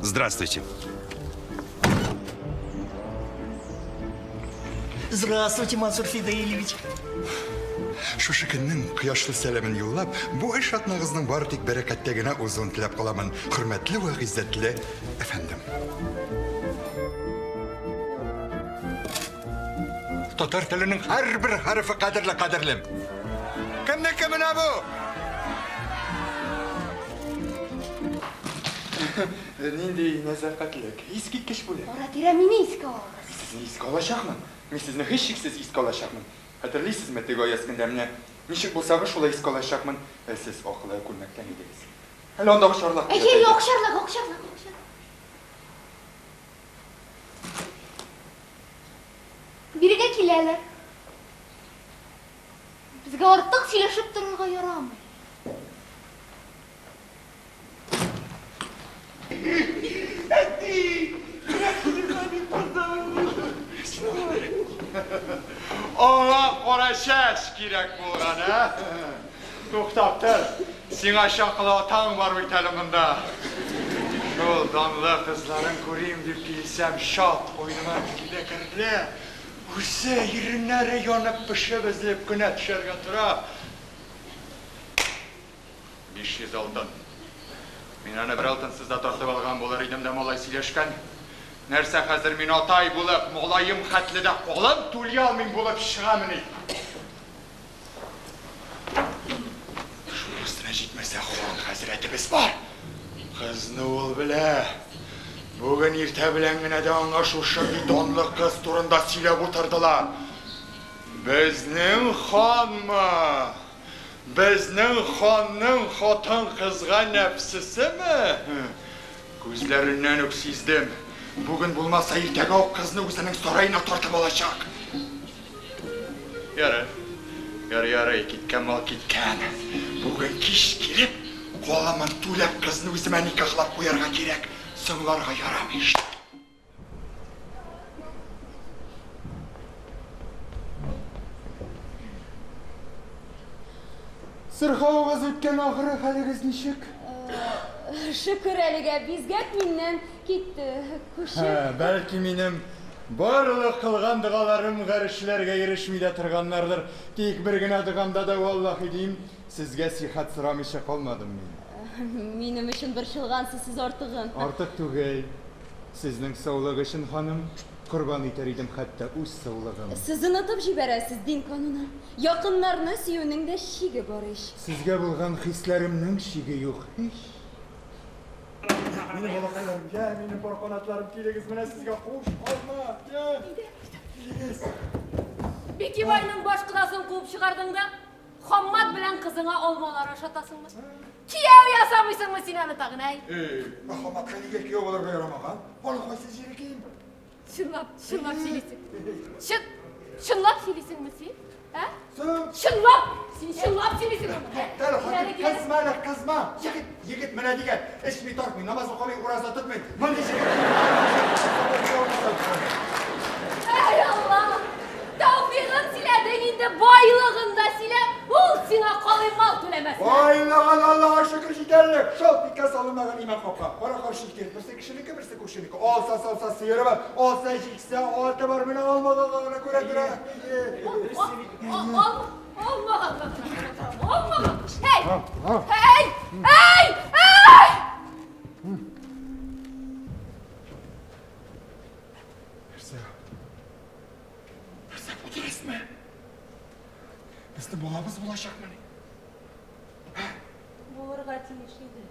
Здравствуйте. Здравствуйте, Мансур Фидаилевич. Шушы көннең кояшлы сәламен юллап, бу эш атнагызның бары тик бәрәкәттә генә узуын теләп каламын, хөрмәтле вә гыйззәтле әфәндем. Татар теленең һәрбер хәрефе кадерле, кадерлем. Кемнеке менә бу? Нинди нәзакәтлек, искиткеч бүләк. Ара-тирә мине искә алыгыз. Мин сезне искә алачакмын. Мин сезне һичшиксез искә алачакмын. Хәтерлисезме, теге аяз көндә менә ничек булсагыз, шулай искә алачакмын. Ә сез аклы күлмәктән идегез. Әле анда акчарлак Әйе, әйе, акчарлак, акчарлак, акчарлак. Бирегә киләләр. Безгә артык сөйләшеп торырга ярамый. Әти! Аңа кара чәч кирәк булган, ә? Туктап тор, сиңа чаклы атаң бар бит әле монда. Шул данлы кызларын күрим дип килсәм, чат куйныма килә керде. Үзе иреннәре янып пешеп өзелеп кенә төшәргә тора. 500 алтын. Мин аны бер алтынсыз да тартып алган булыр идем дә, малай сөйләшкән. Нәрсә хәзер мин атай булып, малаем хәтле дә калын түли алмыйм булып чыгамыни? Шунысына җитмәсә, хан хәзрәтебез бар. Кызны ул белә. Бүген иртә белән генә дә аңа шушындый данлы кыз турында сөйләп утырдылар. Безнең ханмы? Безнең ханның хатын-кызга нәфсесеме? Күзләреннән үк сиздем. Бүген булмаса, иртәгә үк кызны үзенең сараена тартып алачак. Ярый. Ярый, ярый, киткән мал киткән. Бүген кич килеп, калымын түләп кызны үземә никахлап куярга кирәк. Соңларга ярамый. Сырхавыгыз үткән ахыры, хәлегез ничек? Шөкер әлегә, бизгәк миннән китте. Күчеп. Бәлки минем барлык кылган догаларым гарешләргә ирешми дә торганнардыр. Тик бер генә догамда да, валлаһи дим, сезгә сихәт сорамыйча калмадым мин. Минем өчен борчылгансыз сез артыгын. Артык түгел. Сезнең саулык өчен, ханым, корбан итәр идем хәтта үз саулыгым. Сез онытып җибәрәсез дин канунын. Якыннарны сөюнең дә чиге бар ич. Сезгә булган хисләремнең чиге юк һич. Минем балакайларым, я, минем пар канатларым, килегез, менә сезгә куш алма, я, килегез. Бикибайның баш кодасын куып чыгардың да, Хаммат белән кызыңа алмалар ашатасыңмы? Кияү ясамыйсыңмы син аны тагын, әй? Эй, ә Хамматка нигә кияү булырга ярамаган? Аның кайсы җире ким? Чынлап, чынлап сөйлисең. Чын, чынлап сөйлисеңме син? Ә? Соң. Чынлап! Син чынлап сөйлисеңме? Туктале, хатын, кызма әле, кызма. Егет, егет менә дигән. Эчми, тартмый, намаз укымый, ураза тотмый. Мондый җегет. Әй, Аллам! Тәүфигын сөйләдең инде, байлыгын да сөйлә, ул сиңа калай мал түләмәс. Байлыгын Аллага шөкер җитәрлек. Шалт иткән салынмаган имән капка. Кара каршы ике, берсе кешенеке, берсе күршенеке. Алса салса сыеры бар, алса җиксә аты бар, менә алмаганга гына күрә тора. Алмаганга гына күрә тора. Алмаган. Һәй! Һәй! Һәй! Һәй! Нәрсә? Нәрсә бу дөресме? Безнең балабыз булачакмыни? Булырга тиеш иде.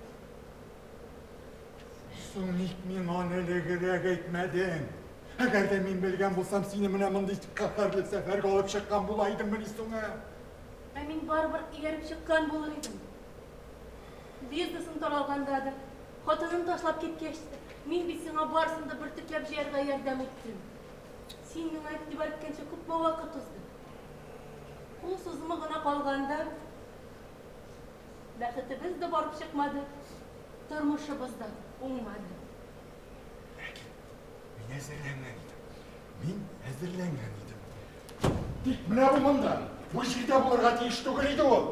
Соң ник миңа аны элегрәк әйтмәдең? Әгәр дә мин белгән булсам, сине менә мондый каһәрле сәфәргә алып чыккан була идеммени соң, ә? Ә мин барыбер ияреп чыккан булыр идем. Бизнесың таралганда да, хатынын ташлап киткәч тә, мин бит сиңа барысын да бөртекләп җыярга ярдәм иттем. Син миңа игътибар иткәнче күпме вакыт узды. Кул сузымы гына калганда, бәхетебез дә барып чыкмады, тормышыбыз да уңмады. Ләкин мин әзерләнгән идем. Мин әзерләнгән идем. Тик менә бу монда, бу җирдә булырга тиеш түгел иде ул.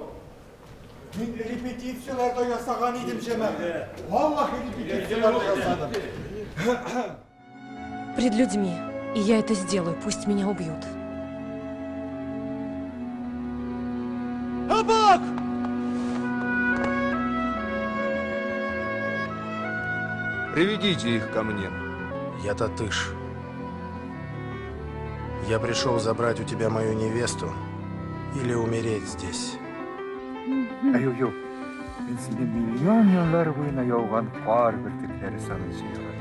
Мин репетицияләр дә ясаган идем, җәмәгать. Валлаһи, репетицияләр дә ясадым. Пред людьми. И я это сделаю, пусть меня убьют. Абак! Приведите их ко мне. Я Татыш. Я пришел забрать у тебя мою невесту или умереть здесь. Ә юк, юк. Мин сине миллион еллар буена яуган кар бөртекләре санын җыярга.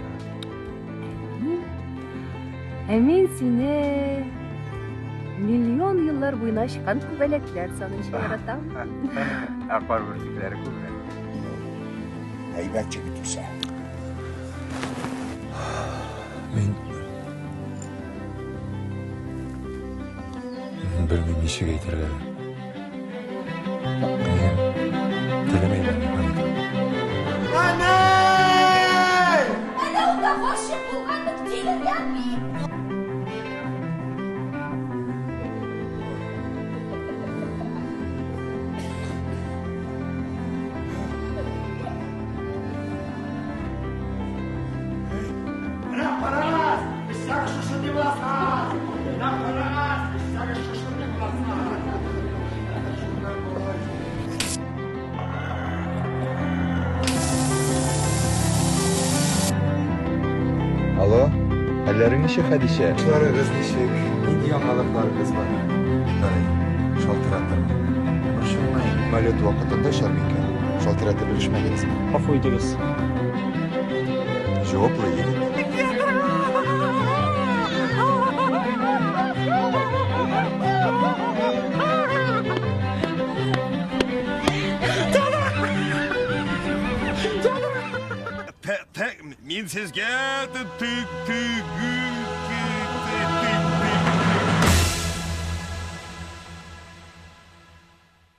Ә мин сине миллион еллар буена очкан күбәләкләр санын яратам. Ә кар бөртекләре күбрәк. Әйбәт егет үсә. Мин белмим ничек әйтергә. Мин телем әйләнми. Әнәй! Әле ул да гашыйк булганны тилергән бит. Менә карагыз, эшләре шушындый буласың. Менә карагыз, эшләре шушындый буласың. Шуннан болай. Алло, хәлләрең ничек, Хәдичә? Эшләрегез ничек? Нинди яңалыкларыгыз бар? Ярый, шалтыратырмын. Борчылма. Самолет вакытында очар микән? Шалтыратып белешмәдегезме? Гафу итегез. Җаваплы егет. Мин сезгә